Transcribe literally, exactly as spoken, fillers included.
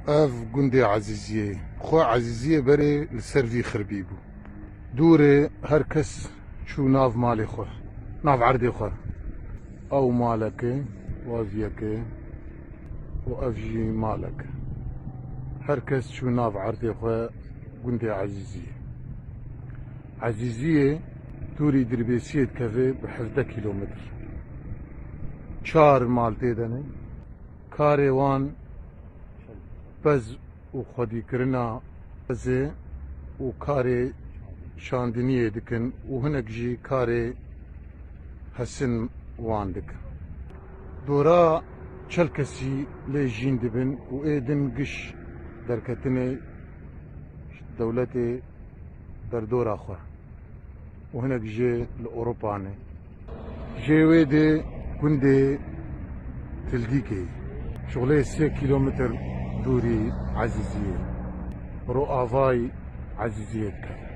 Ev gundê Ezîziyê. Xwe Ezîziyê berê li ser vî xirbî bû. Dûrê her kes çû nav malê xwe, nav erdê xwe. Ew malek e, waziyek e û ev jî malek e. Her kes çû nav erdê xwe gundê Ezîziyê. Ezîziyê dûrî Dirbêsiyê dikeve bi hevdeh kîlometr. Çar mal tê de ne. Karê wan pez û xwedîkirina pezê û karê şandiniyê dikin û hinek jî karê hesin wan dikin. Dora çel kesî lê jîn dibin û ê din giş derketinê dewletê derdora xwe û hinek jê li Ewropa ne. Jê wê dê gundê Tildîkê, şixulê sê kîlometr dûrî Ezîziyê, ro avayî Ezîziyê dikeve.